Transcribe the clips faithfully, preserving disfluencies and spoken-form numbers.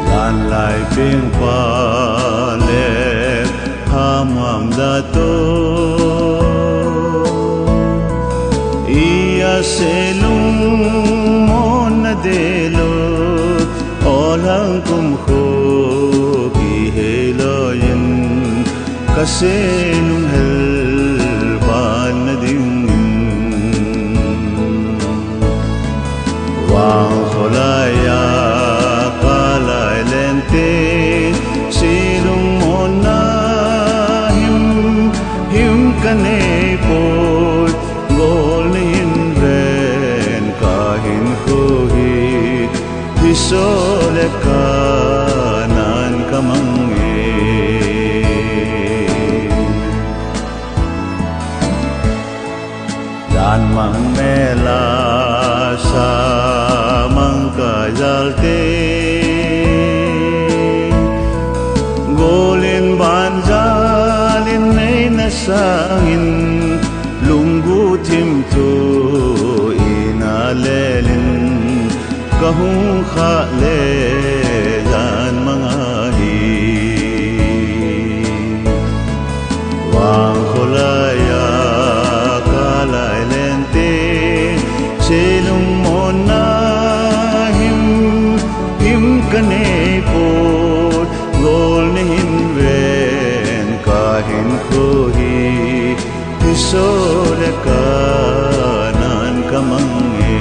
Lanlai pengpa le hamam dato, iya selung monna delo, olang kumkho kiheloin, kaselung helpan nadingin. Vangkholaiya kalai lente, selung monna him, him kanei poi, gol nahin ven kahinkho hi, Hiso le kanan kamang e. Dan mang mela sa mang kajalte, golin banjalin neina sangin, lunggu thimthu ina lelin, kahung kha le jan mang ahi. Vangkholaiya kalai lente, selung monna him, him kanei poi, gol nahin ven kahinkho hi, hiso le kanan kamang e.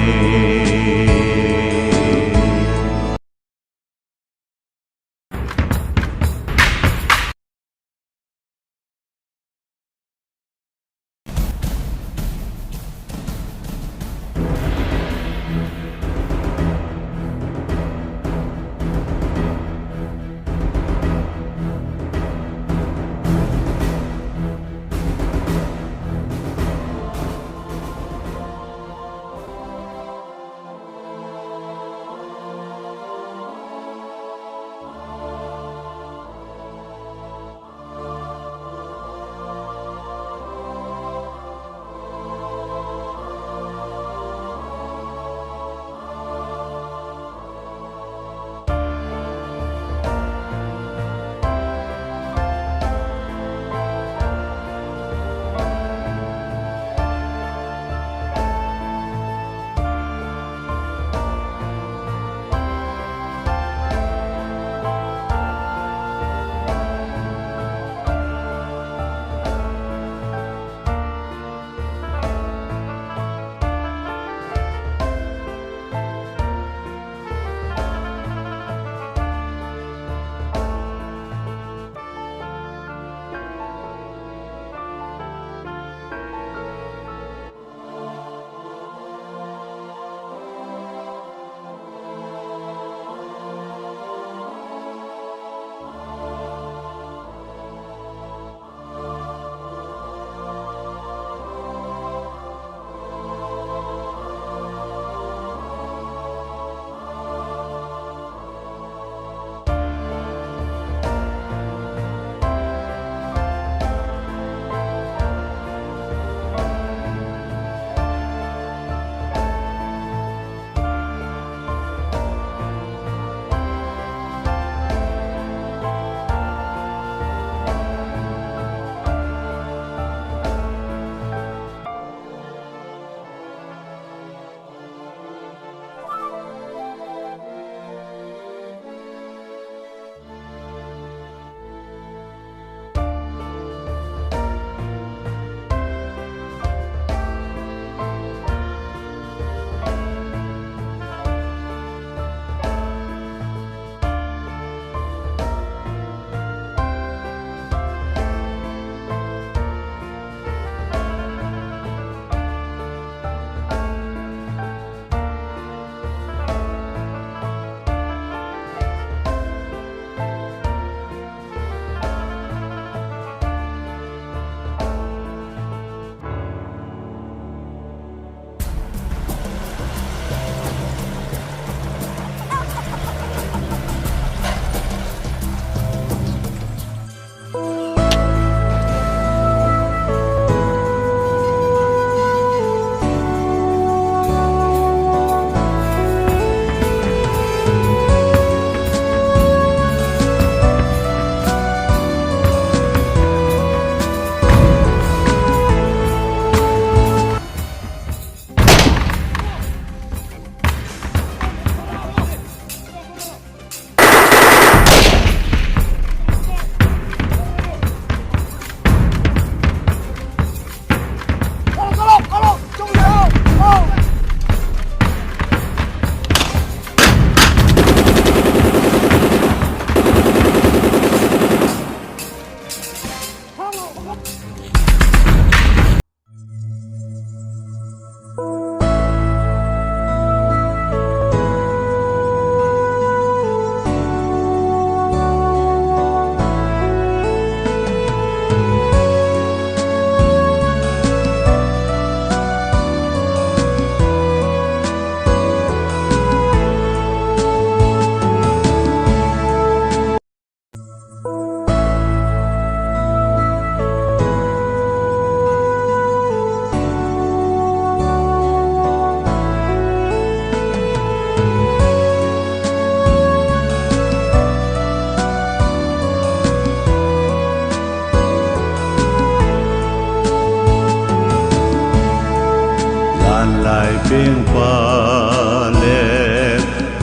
Pale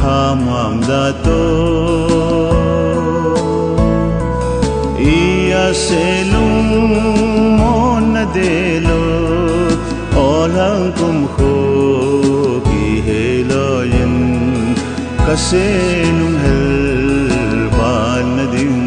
hamam dato, iya selung mon na delo, olang kum kho ki helo yin, ka selung hel ban na ding.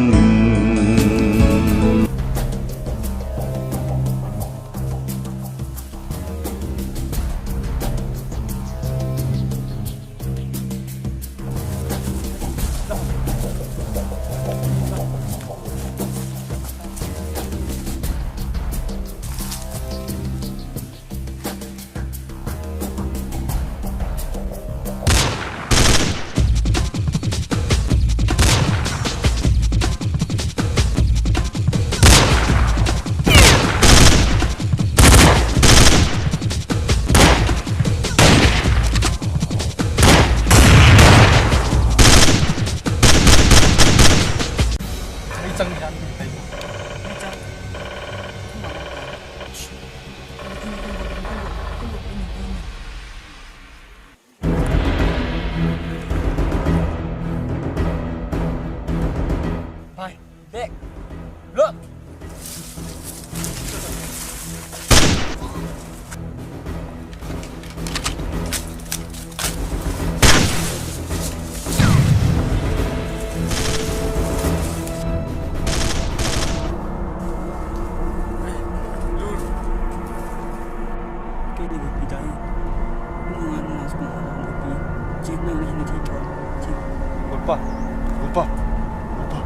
Bhai, back. Look. Keini gupi tai. Nunga, nunga, nunga gupi. Chik na ni ni thito. Chik. Gulpa. Gulpa. Gulpa.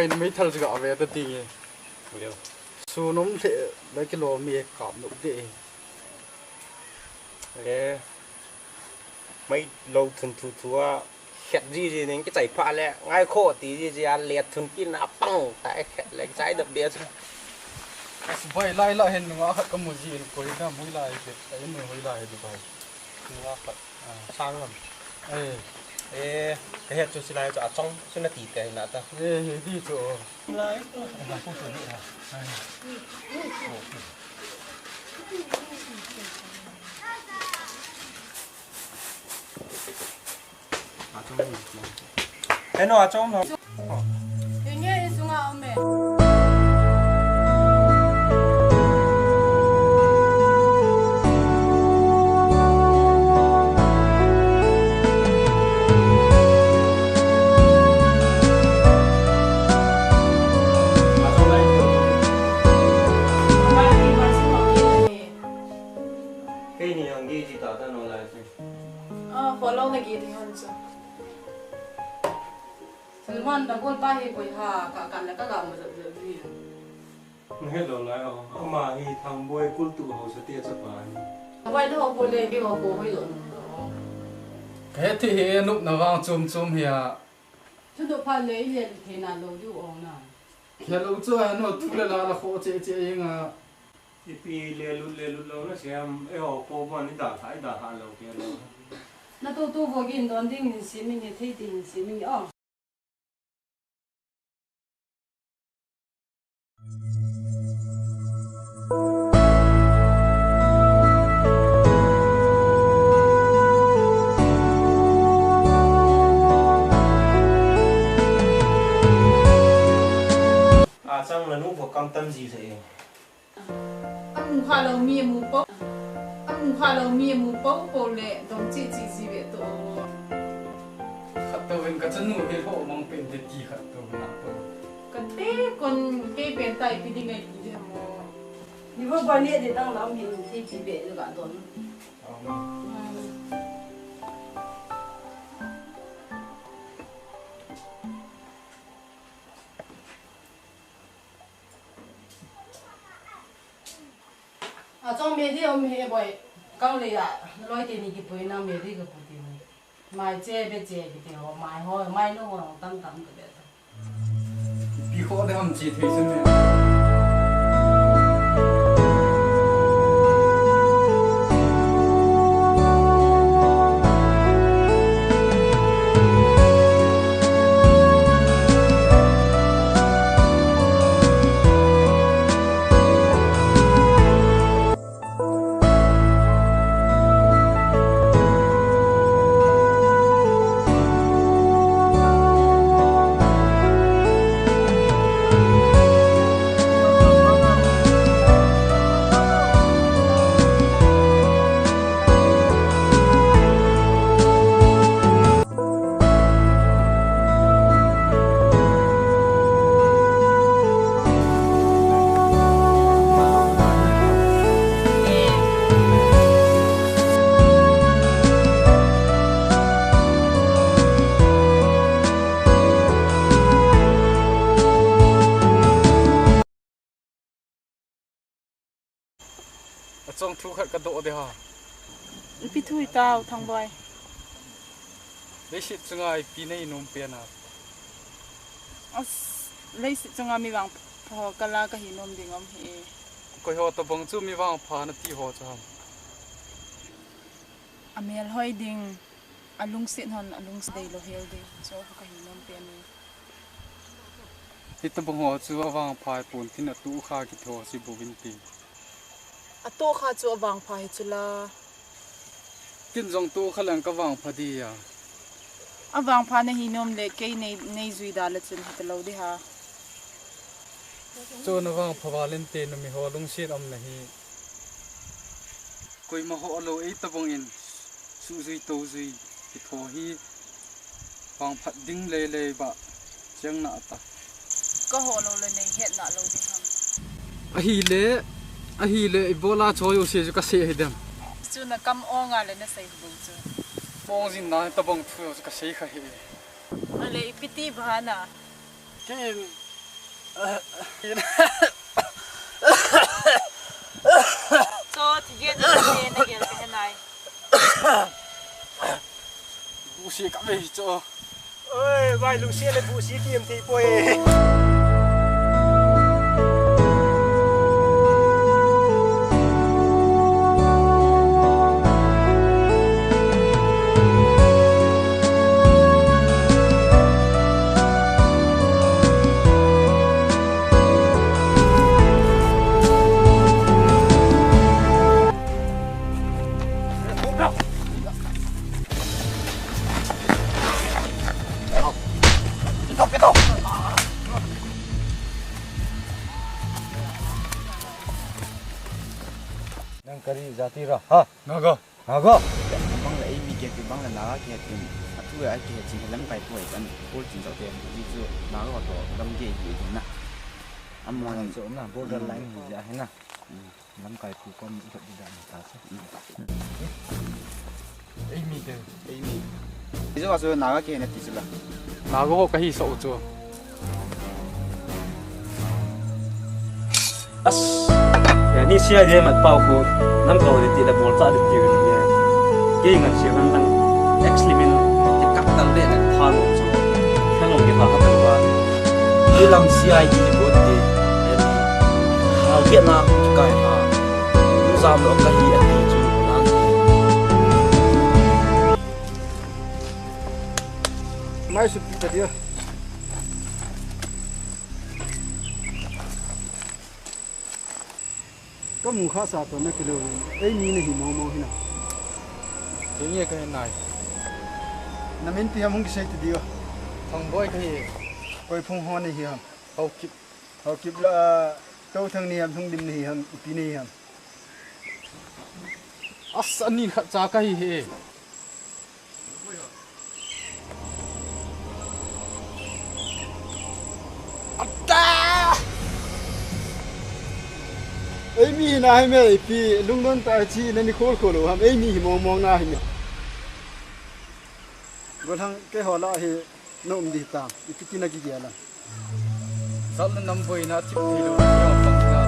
Meithal chu ga ve ta ti nge. Sunum le, le kilo mi kap nu de. Le. Mai lo thun thu thu a. Khet ji ji ning kichai pha le. Ngai kho ti ji ji a le thun kin a pang. Ta khet le kichai dap de chu. As bai lai la hin nga khat ka mu ji in koi na mu lai ke. Ai mu hoi lai du bai. Nga khat. Sang lam. Eh. Eh, ka het chu silai chu a chong chu na ti te na ta. Eh, he di chu. Lai. Na ku chu ni ha. Eno, achom lo. Inge, insunga um e. Keini ang gei ji ta ta no lai se. Ah, kholou na gei ding hon chu. Salman, na gol pa hi koi ha, ka kan la ka ga ma jap jap ji. Hello lai o. Ama hi Thangboi kultu ho sa tia chapa hi. Bai do ho ko le bi ho ko hoi lo. He thi he nup na vang chum chum hi a. Chu do pha le i le thei na lo ju o na. Hello chu a no thu le la la kho che che ing a. Ipi le lut le lut lo na siam, eiho po bon i dalha, i dalha lo ke lo. Na to to vo gin don ding hin sim in, thei ding hin sim in, oh. A chang la nu vo kam tam ji se e. A mu kha lo mi a mu po. A mu kha lo mi a mu po po le dong chi chi ji ve to. Khat to ven ka chanu he ho mang pen de ti khat to na to. Kan te kon kei pen tai pi ding ai ti de mo. Ni vo ba ne de dang lam hin ti ti ve ga don. Amen. A chong medi om he boi. Kang le ya, loi te ni ki pui na medi ka pu ti ni. Mai che be che ki te ho, mai ho, mai no ho tam tam ka be ta. Pi ho de ham chi thei sin me. A chong thu khat ka doh de ha. Ipi thu i tao, Thangboi? Leiset chunga ipi nei nom pen a. As, leiset chunga mi vangpha ho kala ka hi nom ding om hi. Koi ho tabang chu mi vangpha na ti ho chu ham? A mel hoi ding. A lungset hon, a lungset dei lo hel ding. Chu ka hi nom pen e. Hitabang ho chu a vangpha pon tin a tu kha ki tho si bu vin ti. A tu kha chu a vangpha hi chu la. Kin jong tu kha lang ka vangpha di a. A vangpha na hi nom le kei nei, nei jui da le chun hi ta lo di ha. Chu na vangpha valen te na mi ho lungset om na hi. Koima ho lo ei tabang in. Sujui tojui kitho hi vangphat ding lele ba cheng na ta. Ka ho lo le nei het na lo ding ham. Ahile, ahile ibola choi u se ju ka se hi dem. Chu na kam ong a le na sei bu chu. Ong jin na tabang thu ka sei kha hi. Ale ipi ti ba na. Ken Cho, thige na, na gel ka henai. Busi ka me cho. Oi, vai, lungsi le busi ki em thei poi. Nang kari jati ra, ha? Naga. Naga. Bang le eimi kiti bang le Naga kiti. Atu ai kiti lamkai poi kan kul chin jao te. Ji chu Naga to lam ge ji na. Amang chu na border line hi ja hi na. Lamkai pu kom i thot di dan ta chu. Eimi te. Eimi. Ijo aso Naga kiti na ti chu la. Naga ho kahi so chu. As. Ya ni C I D mat pau ko. Nam to di ti la bol cha di ti ni. Ke ngan si han lang. Ex limin. Ti kap tal de na tha lo chu. Tha lo ke ha ka tal wa. Ni lam C I D bol ti. Hal ke na kai ha. Zam lo ka hi a ti chu nang. Mai su pi ta dia. Ka mu kha sa to na kilo. Eimi na hi mong mong hi na. Ke nge ka hi nai. Na min ti ham hung kisei ti dia. Thang boi ka hi. Koi phung ho ni hi ham. Hau kip. Hau kip la, to thang ni ham, thung dim ni ham, ipi ni ham. As ani khat cha ka hi he. Atta! Eimi hi na hi me, ipi lungdon ta chi na ni khol khol ham, eimi hi mong mong na hi me. Golang ke hola hi. Na um di tam, ipi ti na kigel a. Sal na nam boina thip thei lou, na pang na.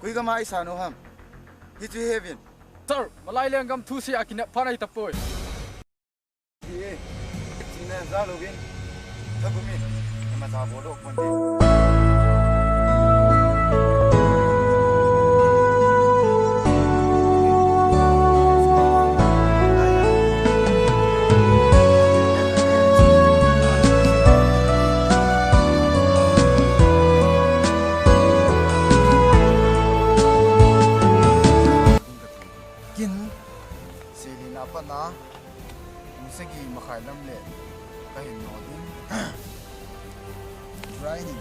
Koi gam a i sa no ham? Hichu heaven. Sir, Malai lenggam thu sia kinep phat ahi tapoi. Ti e, china ja louvin, thagumin, imacha bol doh ponte. Kin, selin a pat na, Pung sagi makhai lam le ka hin no ding. Brian in,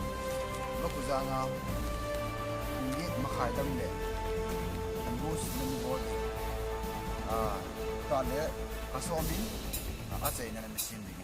Bakujang a, pung get makhai lam le, kan bu si lam bol ding. Ah, ta le, ka som in, ah, a chai na na sim ding.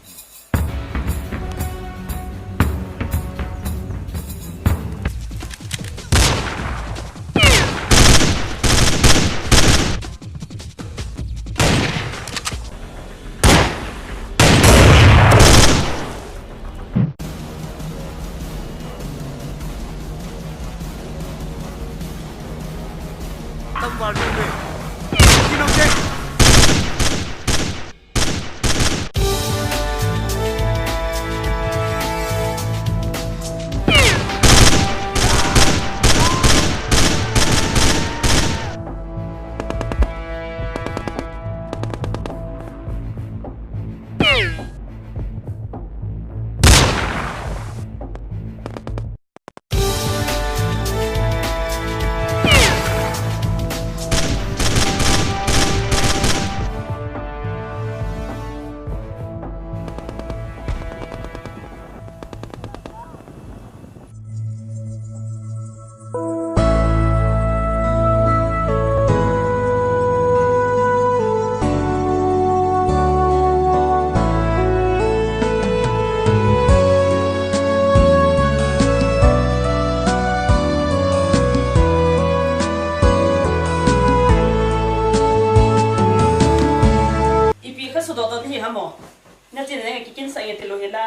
Enge ti lou hila.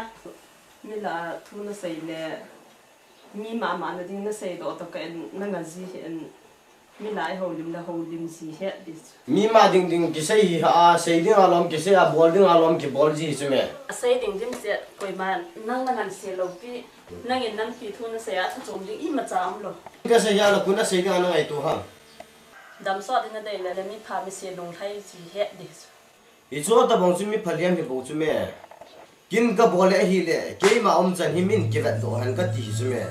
Mi lah a thu nasei le, mi mama na ding nasei doh toh ka en, na nga ji hi en, mi lah a i houlim le houlim ji het di chu. Mi ma ding ding kisei hi ha a, sei ding a lom kisei a, bol ding a lom kibol ji hi chu me. A sei ding dim se, koima nang na ngan se lou pi, nangin nampi thu nasei a, thu chom ding imacha um lou. Ka sei a la kun a sei ding a na ngaito ha. Damsot ding na dei le, le mi pha mi se lunglhai ji het di chu. Hichu tabang chu mi phalem hi bou chu me. Kin ka bol le ahile, keima umchan hi min kivet doh hen kati hi chu me.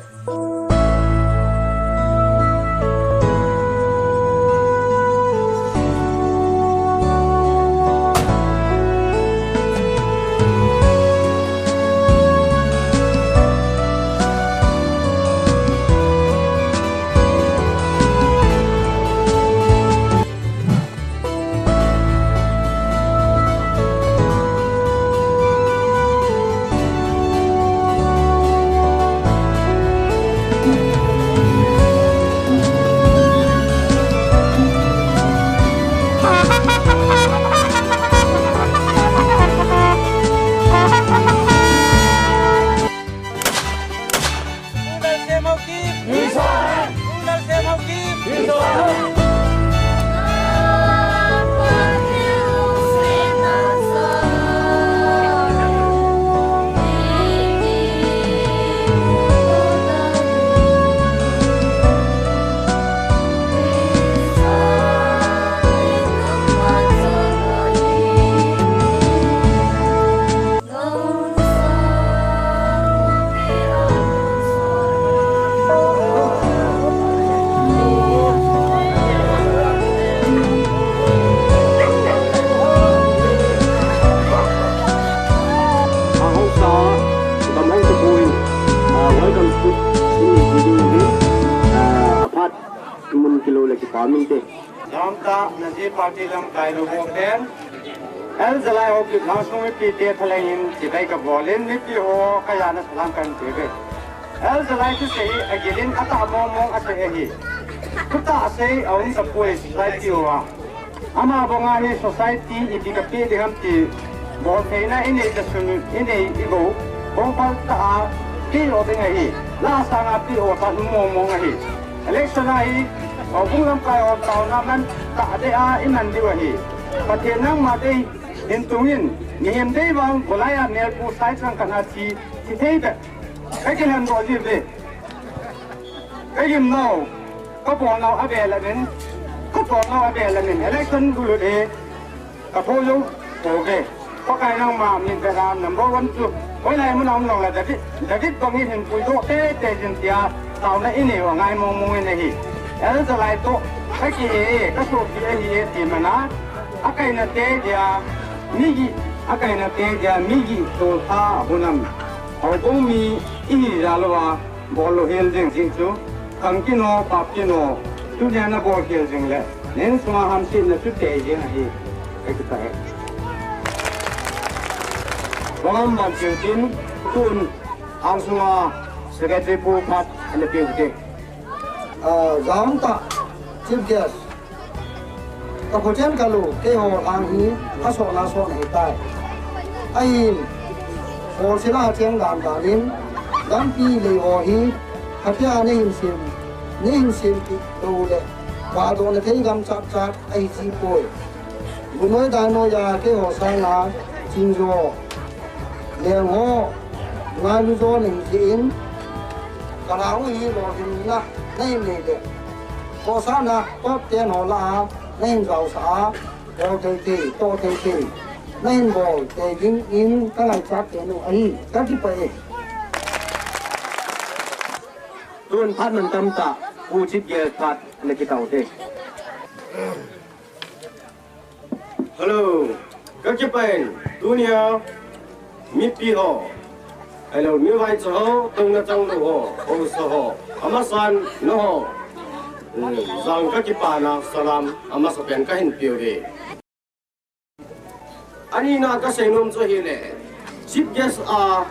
Ahausa, Gamhang Tapu in, ah, welcome speech in, in, in, ah, aphat mun kilo le kipa minte. Jaonta, naji party lamkai lou ho pen. El Jalai ho ki lhangsung mipite thalheng in chibai kabol in mipi ho kajana salam kahin pe uve. El Jalai thusei hi agil in atah mong mong asei ahi. Thutah asei aum tapoi society hoa. Ama banga hi society ipi kapeh ding ham ti boltheina inei ta sun inei igou. Bongphal tah a peh lou ding ahi. La sanga peh lou tah mong mong ahi. Election a hi, houbung lamkai ho taona man tah deh a iman diu ahi. Pathen nangma dei hin tungin, mihem dei vang, Goliath melpu sai chang kana thi, thi thei beh. Kakilhen doh ji uve. Kagimnau, kabolnau avel in, kabolnau avel in, election bulut hi, katho jou pouve. Pakai nangma min beh a number one chu, hoilai mun a um jongle David, David bangin hin puidoh teitei jin tia, taona inei u angai mong mong in ahi. El Jalai toh, kakihe e, kasopi ahi e ti mana, akaina te dia, migih, akaina te dia, migih toltha abonam. Houbung mi ihi jal uva, bol louhel jeng jeng chu, khang kino, pap kino, tunia nabol khel jeng le, na insunga hamsetna chu tei jeng ahi, kakipah e. Program ban cheu tin, tun, angsunga secretary pu khat ana peh u hite. Ah, jaonta, Chief Guest. Ka khochen ka lou, keiho lhang hi, asotna sot ahitai. Ahin, holsela cheng dan dan in, lampi lei ho hi, khatia neihin sem, neihin sempeh lou le, vahdohna thei gam chat chat ahi ji poi. Gunoi dainoi a keiho sanga, chingjo, leng ho, ngailu jo nahi jeh in, ka lhang u hi lolhinna nahin nei le, khohsahna top ten ho lah a nahin jaosah a, bol thei thei, toh thei thei, nahin bol thei dingin ka ngaichat pen u ahi, kakipah e. Tun phat mantam tah, Pu Chief Guest phat ana kitao te. Hello, kakipah in, tunia, mipi ho, hello, mivaicha ho, touna changlou ho, haosa ho, amasan, nangho, hmm, jong kakipana salam, amasapen kahin peuve. Anina kaseinom chu ahile, Chief Guest a,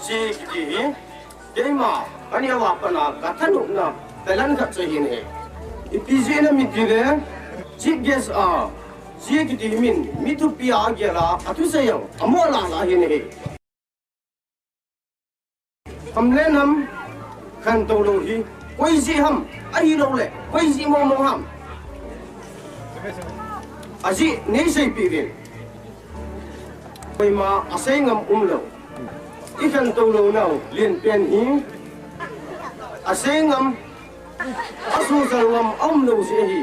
che kiti hi, keima, kani a vah pat a kathanopna, talent khat chu ahin ahi. Ipi jeh inem itile, Chief Guest a, che kiti hi min, mi thupi a agel a, athusei jong, amo lala ahin ahi. Ham le nam khantou lou hi koi jeh ham, ahilouleh koi jeh mong mong ham, ajeh nei seipeh uvin. Koima asei ngam umlou. I khantou lounau lenpen hi asei ngam, asosal ngam aumlou jeh ahi.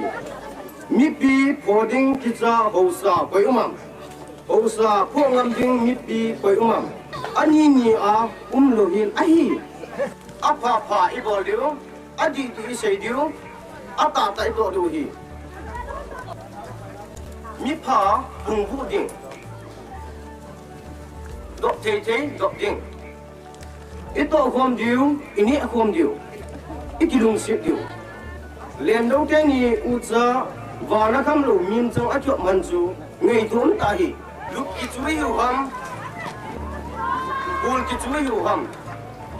Mipi pho ding kicha haosa koi um am? Haosa pho ngam ding mipi koi um am? Ani ni a umlou hel ahi. Apha pha i bol diu, adih dih i sei diu, atah tah i toh diu ahi. Mipha hung buh ding, dop thei thei dop ding. I toh khom diu, i neh khom diu, i kilungset diu. Lendou teni ucha vana khamlou min chang a kiop man chu ngaito um tah ahi. Lup kichu ihiu ham, bul kichu ihiu ham,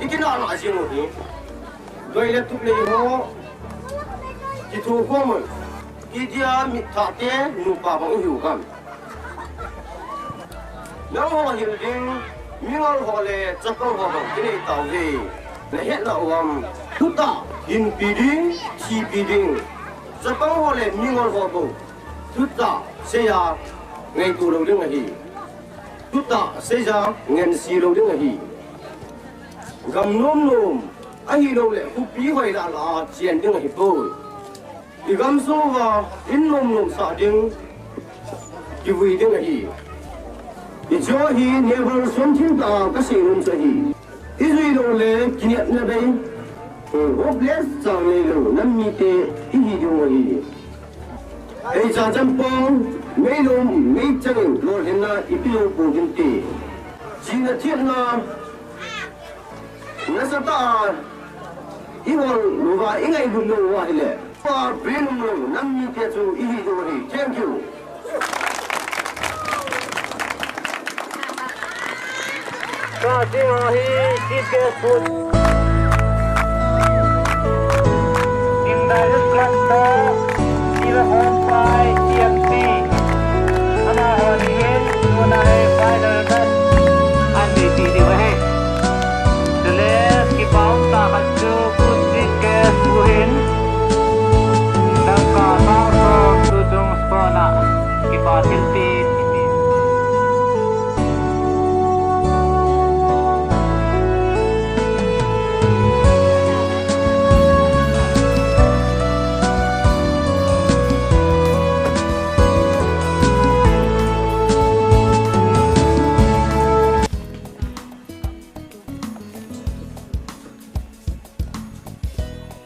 i kinah nah jing u hi. Doi le tup le i ho kitho khom un, idia mitthah te nupa bang ihiu ham. Nangho hil ding mingol ho le chapang ho bang kinei tauve. Na het lah uvam? Thutah hinpi ding, thipi ding, chapang ho le mingol ho bou thutah seiya ngaito lou ding ahi. Thutah seiya ngense lou ding ahi. Gam nom nom, ahilouleh khopi hoilai lah a chen ding ahipoi. I gam sung uva in nom nom sah ding, kivui ding ahi. Hiche hi never something tah a kasei nom chu ahi. I jui lou le kinepna bei, hopeless chang neilou nam mite ihi diu ahi. Eicha champong, meilom, meichang in lolhinna i pe lou pouvinte. Chihna thietna nasatah a i hol louva, i ngailut lou uva ahile, pa pe nom lou nam mite chu ihi diu ahi. Thank you. Ka ding ahi, Chief Guest Food. Indirect Cluster, Ila Home by T M C. Amaho ni hin, tunai final batch, an dei ti diu ahi. Chule, kipa um tah khat chu, Food Chief Guest Food hin, dangka sang som tuchung sponsorna, kipa thilpeh.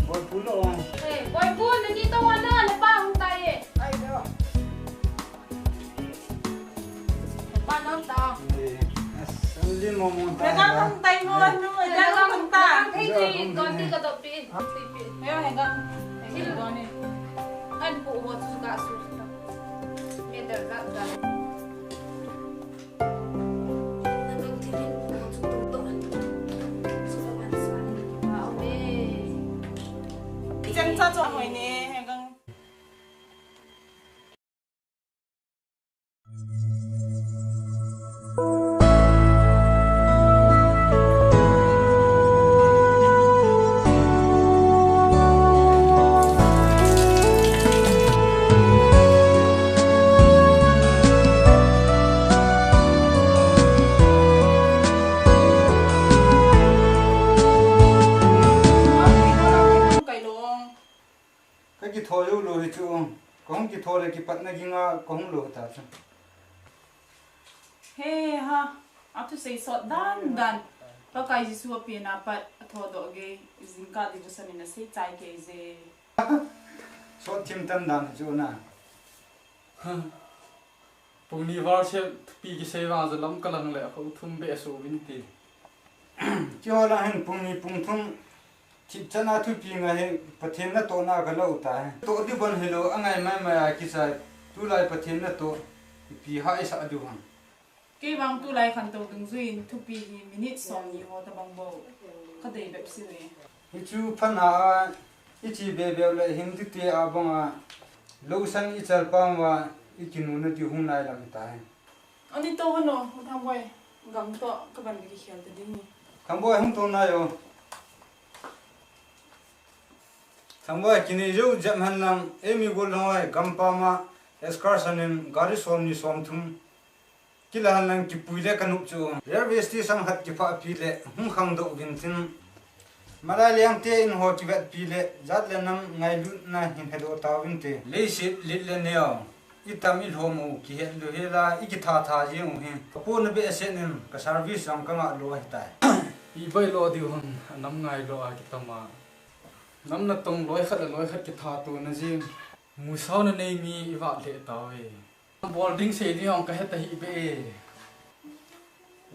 Boipu lo. Eh, Boipu, nani toh ana, napa hung tai e. Ai lo. Napa nang ta. Eh, as, ang lin mo mo ta. Nang hung tai mo, ano, nang hung ta. Hey, hey, konti ka to, pi. Pi, pi. Ayo, hega. Hega ni. An pu ho chu ka su. Me der ga ga. Chen cha chong hoi ne, heng gang. Ka kitho jou lou hi chu, ka hung kitho le kipatna ging a ka hung lou ta chu. He ha, a thusei sot dan dan. Pakai Jesu a pen a pat a thodoh gei, jingkah devotion in a sei chai kei je. Sot thim tan dan chu na. Pung ni val se thupi kisei vang chu lam ka lang le, kho thum beh a so vin ti. Keiho lang hin pung ni pung thum thipchan a thupi ngai hi Pathen natohna ka lou tai. Toh di bon hilou, angai mai mai a kichai. Tulai Pathen natoh ipi haisah diu ham. Kei vang tulai khantou dungjuiyin thupi hi minute som ni ho tabang bou ka dei bep si ve. Hichu phatna a i chi be be le hin tute a bang a, lousan i chalpang uva i kinuna diu hung nai lam tai. Ani to hano, Thamboi, gang to ka ban kikhel ta ding ni. Thangboi hung tou nai o. Thangboi kinei jou jep hen lang, eimi gollhang hoi gampam a excursion in gari somni somthum kila hen lang kipui le kanop chu. Railway station khat kiphah pi le hung khangdoh uvin tin. Malai lengte in ho kivetpi le jat le nam ngailutna hin hedoh tauvinte. Leiset lit le neo, itam ilhom u kihet lou hela, ikitha tha jeng u hi. Kapohna behseh in ka service jong kangah lou ahitai. Ibai lo diu ham, anam ngailou a kitam a. Nam natong loi khat le loi khat kithatona jeng. Musaona nei mi ivat lheh tauve. Bol ding sei ding jong kahe tahih beh e.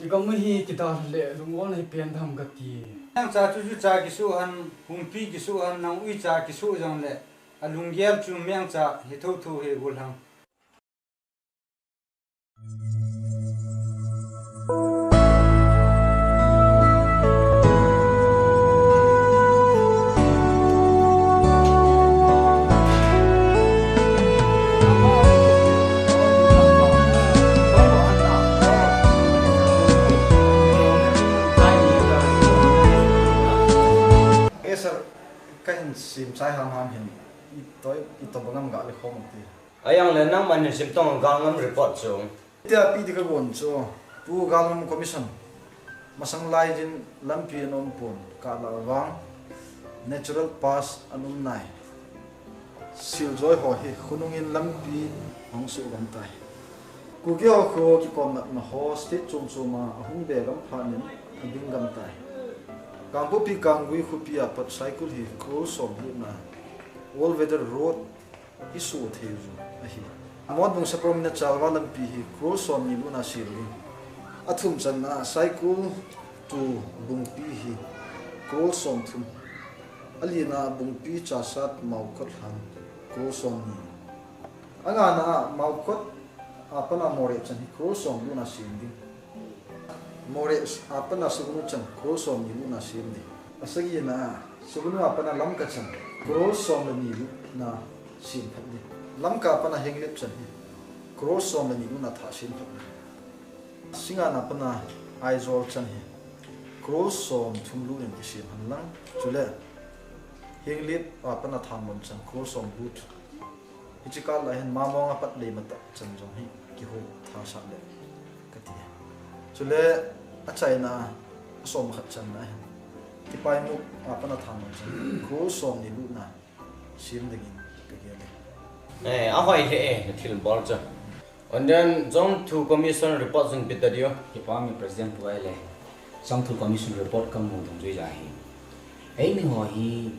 Igam u hi kidalha le lungolna hi pen dam kati. Nang cha chu ju cha kisu hen, hungpi kisu hen, nang ui cha kisu jong le, alunggel chu meng cha hi thotho hi gollhang. Eh, sir, kahin simsai hamham hin, ito, ito bangam ga le khom ti. Ahijongle nangman hin simtong Galngam report chu. Tia pi di kagon chu, Pu Galngam Commission. Masang lai jin lampi anom pon, kala vang natural pass anom nai. Siljoi ho hi khonung in lampi hung suh gam tai. Kuki ho kho kikomna ho state chom chom a ahung be gam phat in ading gam tai. Kangpokpi Kanggui khopi a pat cycle hi crore som lutna, all weather road, isu thei u ahi. Motbung Sapormeina Chalwa lampi hi crore som ni lutna sil hi. Athum channa Saikul to Bungpi hi crore som thum. Alina Bungpi Chasat Maokot lang crore som ni. Angana Maokot a pana Moreh chan hi crore som lutna sil ding. Moreh a pana Sugnu chan crore som ni lutna sil ding. Asagina Sugnu a pana Lamka chan crore som le ni lutna sil phat ding. Lamka a pana Henglep chan hi crore som le ni lutna thah sil phat ding. Singngat a pana Aizawl chan hi crore som thum lut in kisil hen lang. Chule Henglep a pana Thanlon chan crore som lut. Hiche kah lai hin Mamong a pat Leimatak chan jong hi kihou thasah le kati. Chule achaina a som khat channa hin Tipaimukh a pana Thanlon chan crore som ni lutna sil dingin kagel e. Eh, ahoi lheh e, nathil bol chu. And then, Chongthu Commission report jong pe ta diu. Kipa mi President pu ahile. Chongthu Commission report kamu dungjuija hi. Eimi ho hi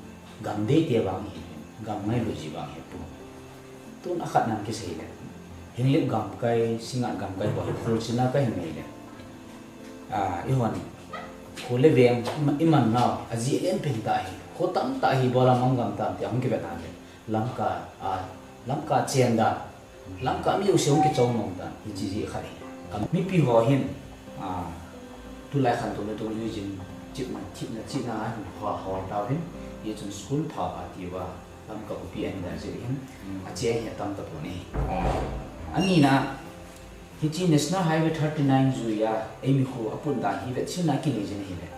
gam deite vang hi, gam ngailut ji vang hi pu. Tun akhat nan kisei le. Henglep gamkai, Singngat gamkai ho hi khulchilna kahin nei le. Ah, ihon. Khul le veng, ima-, iman nau, ajeh len pen tah hi. Kho tamtah hi bola mang gam tam ti ahung kivet a le. Lamka, ah, Lamka chen dan. Lamka mi jouse hung kichon nom tan, hiche jeh khat hi. Mipi ho hin, ah, tulai khantouna dungjui jin, chipna, chipna, chipna a hin ho, hol tauvin, hichun school pha pha tiuva, Lamka khopi ahin dan jeh hin, ache hi atam tapon ahi. Anina, hiche National Highway thirty-nine juiya, eimi kho apun dan hi vetchenna kinei jin ahile.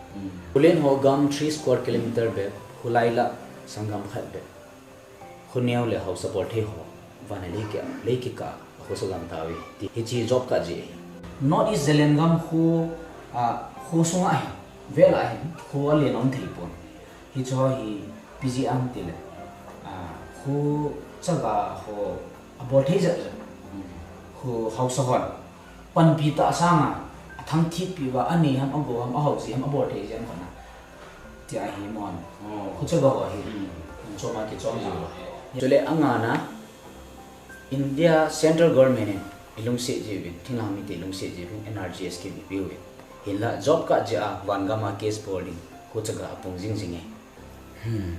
Khullen ho gam three square kilometer bep, khulai la sanggam khat bep. Khoneo le haosa bolthei ho, vana lei kikah, lei kikah, akhosa gam tauve, ti hiche job card jeh ahi. North East Zalengam kho, ah, kho sunga hi, vel a hin, kho alen um thei pon. Hiche ho hi, P G M tile, ah, kho chaga ho, abolthei jep jep. Kho haosa hon. Panpi tah sanga, athangthip piuva, anei ham, agou ham, ahaoji ham, abolthei ji ham kona. Tia hi mon. Oh. Kho chaga ho hi. Choma kichom ji ho. Chule angana, India Central Government in ilungset jiuvin, thinglhang mite ilungset jiuvin, N R G S scheme ipiuvin. Hinla job card jeh a vangam a case bol ding, kho chaga apung jing jing e. Hmm.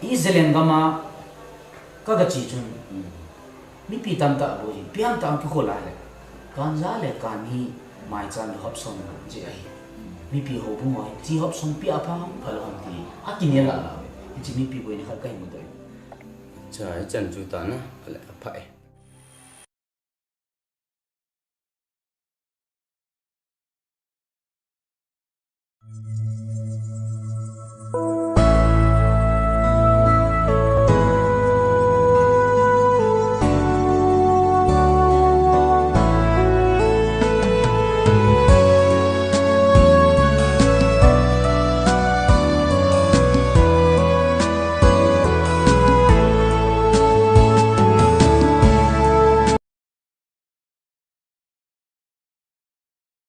East Zalengam a kagache chun, mipi tamtah bou hi, piang tah kikhol a le, ganja le gani maicham le hopsom jeh ahi. Mipi houbung ho hi, che hopsom pi apha ham, phal ham ti, akinel a la ve. Hiche mipi boina khat kahin mudoh e. Cha, hichan chu tana, ale apha e.